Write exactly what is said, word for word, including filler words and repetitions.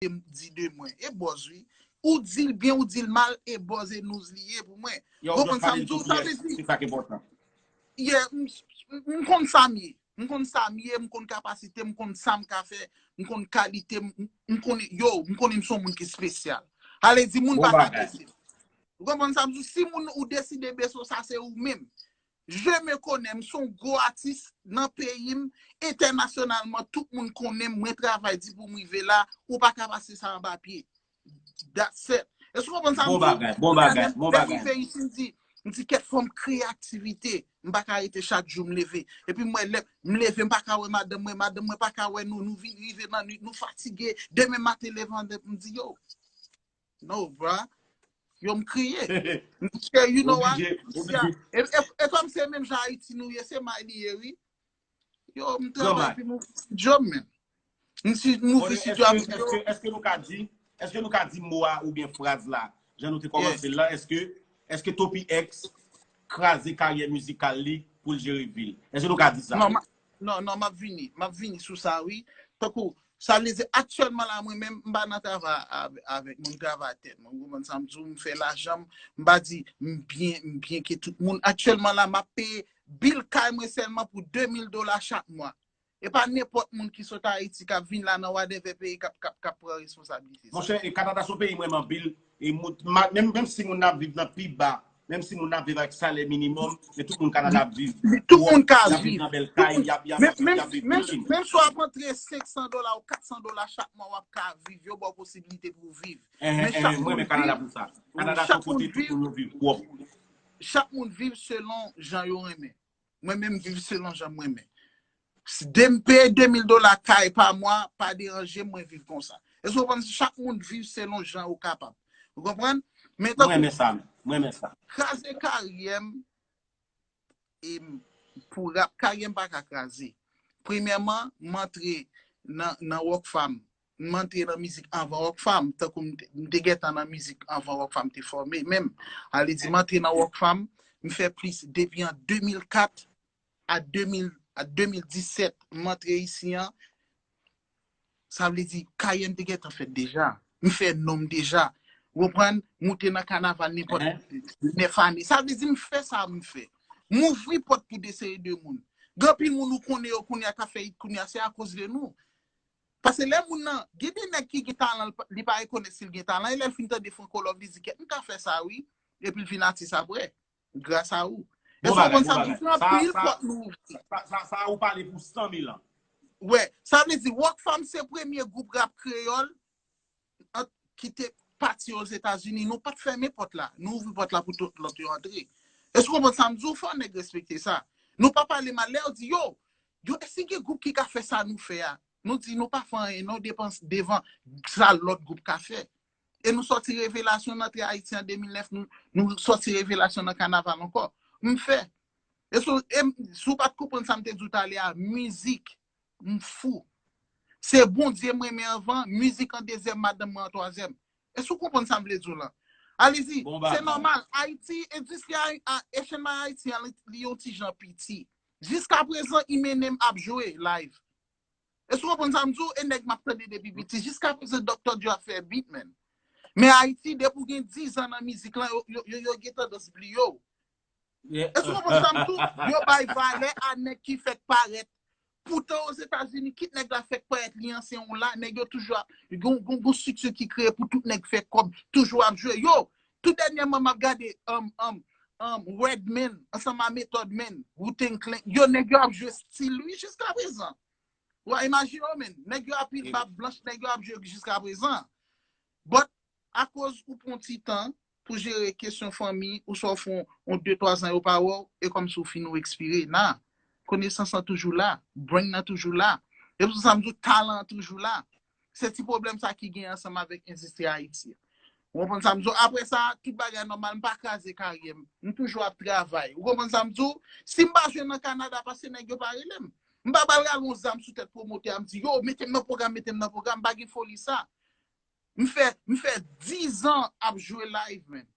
di de mwen. E bòz, wi. Ou di l byen, ou di l mal, e bòz e nouz li ye pou mwen. Yo, ou konprann sa m di w? Sa vle di, se sa ki enpòtan. Yeah, m, m, m konn sa m ye. M konn sa m ye, m konn kapasite m, m konn sa m ka fè, m konn kalite m, m konnen, yo, m konnen m se yon moun ki espesyal. Ale di moun pa ka blese m. Ou konprann sa m di w? Si moun ou deside blese w, sa se ou menm. Je me connais, m se yon gwo atis nan peyi m, entènasyonalman, tout moun konnen m, mwen travay di pou m rive la, ou pa ka pase sa anba pye. That's it. Èske w konprann sa m di w? Bon bagay, bon bagay, bon bagay. Lè m rive isi, m di, m di kèt fò m kreye aktivite. M pa ka rete chak jou m leve. Epi m wè lè m leve, m pa ka wè madanm mwen, madanm mwen pa ka wè nou, nou vin rive nan nwit, nou fatige. Demen maten leve an m di yo. No, bra. Yo, m kriye. M di, you know what? E kòm se menm jan Ayiti nou ye, se may li ye, wi. Yo, m travay epi m ouvri studio m, men. M si m ouvri studio a. Èske nou ka di, èske nou ka di mo a oubyen fraz la, jan nou te kòmanse l lan, èske, èske Toppy X kraze karyè mizikal li pou l jere vi l? Èske nou ka di sa? Non, non, m ap vini. M ap vini sou sa, wi. Tankou, sa vle di, aktyèlman la, mwen menm, m pa nan travay avèk moun, m travay tèt mwen. Ou konprann sa m di w? M fè lajan m, m pa di m byen, m byen ke tout moun. Aktyèlman la, m ap peye bil kay mwen sèlman pou de mil dola chak mwa. E pa nenpòt moun ki sot Ayiti k ap vin la nan whatever peyi k ap, k ap, k ap pran responsablite sa. Monchè, e Kanada se yon peyi m renmen anpil. E moun, menm, menm si moun nan ap viv nan pi ba, menm si moun nan ap viv avèk salè minimòm, men tout moun Kanada ap viv. Tout moun ka viv. Y ap viv nan bèl kay, y ap, y ap, y ap, y ap viv byen. Menm si w ap antre senk san dola ou kat san dola chak mwa, w ap ka viv. Yo ba w posiblite pou w viv. Men chak moun viv. Mwen renmen Kanada pou sa. Kanada se yon kote tout moun yo viv pwòp. Chak moun viv selon jan yo renmen. Mwen menm viv selon jan mwen renmen. De m peye de mil dola kay pa mwa, pa deranje m, mwen viv konsa. Èske w konprann? Chak moun viv selon jan ou kapab. Ou konprann? Men tankou, mwen renmen sa, mwen renmen sa. Kraze karyè m, e m, pou rap, karyè m pa ka kraze. Premyèman, m antre nan, nan Rockfam. M antre nan mizik anvan Rockfam, tankou m te, m te gentan nan mizik anvan Rockfam te fòme menm. Ale di, m antre nan Rockfam, m fè plis depi an de mil kat a de mil, a de mil disèt, m antre isi an. Sa vle di, karyè m te gentan fèt deja. M fè non m deja. Ou konprann? Moute nan kanaval nenpòt nèf ane. Sa vle di, m fè sa m fè. M ouvri pòt pou de seri de moun. Gen anpil moun ou konnen yo kounye a k ap fè it kounye a, se akoz de nou. Paske lè moun nan, gen de nèg ki gen talan, li pa rekonèt si l gen talan, e lè l fin tande Franco Love, li di, kèt, m ka fè sa wi, epi l vin atis apre, gras a ou. Èske w konprann sa m di? Gen anpil pòt nou ouvri. Sa, sa, sa ou pale pou san mil an. Wè, sa vle di, Rockfam se premye gwoup rap kreyòl ki te pati Ozetazini. Nou pa t fèmen pòt la. Nou ouvri pòt la pou tout lòt yo antre. Èske w konprann sa m di w? Fò nèg respekte sa. Nou pa pale mal. Lè yo di, yo, yo, èske gen gwoup ki ka fè sa nou fè a? Nou di, nou pa fè anyen non, devan sa lòt gwoup ka fè. E nou sòti Revelasyon, n antre Ayiti an de mil nèf, nou, nou sòti Revelasyon nan kanaval ankò. M fè. E si, e si w pa t konprann sa m te di w talè a, mizik, m fou. Se Bondye m renmen anvan, mizik an dezyèm, madanm mwen an twazyèm. Èske w konprann sa m vle di w lan? Alezi, se nòmal. Ayiti, endistri Asian Haitian an, li yon ti jan piti. Jiskaprezan, Eminem ap jwe live. Èske w konprann sa m di w? E nèg m ap tande depi piti. Jiskaprezan, Doktò Dre ap fè beat, man. Men Ayiti, depi w gen diz an nan mizik lan, yo, yo, yo, yo gen tandans bliye w. Èske w konprann sa m di w? Yo bay valè a nèg ki fèk parèt. Poutan Ozetazini, kit nèg la fèk parèt, li ansyen ou la, nèg yo toujou ap, gon, gon, gon estrikti ki kreye pou tout nèg fè kòb, toujou ap jwe. Yo, tou dènyèman, m ap gade, um, um, um, Redman, ansanm a Method Man, Wu-Tang Clan, yo, nèg yo ap jwe still, wi, jiskaprezan. Wa imajine w, men. Nèg yo ap pil bab blanch, nèg yo ap jwe jiskaprezan. But, akoz ou pran ti tan pou jere kesyon fanmi, ou swa w fè yon de twa zan yo pa wè w, e kòmsi w fin ou ekspire. Nan. Konesans lan toujou la, brain nan toujou la. E pou sa m di w, talan an toujou la. Se ti pwoblèm sa ki gen ansanm avèk endistri Ayiti a. Ou konprann sa m di w? Apre sa, tout bagay nòmal, m pa kraze karyè m. M toujou ap travay. Ou konprann sa m di w? Si m pa jwe nan Kanada, paske nèg yo pa rele m. M pa pral rale yon zam sou tèt pwomotè a, m di, yo, mete m nan pwogram, mete m nan pwogram, m pa gen foli sa. M fè, m fè diz an ap jwe live, man.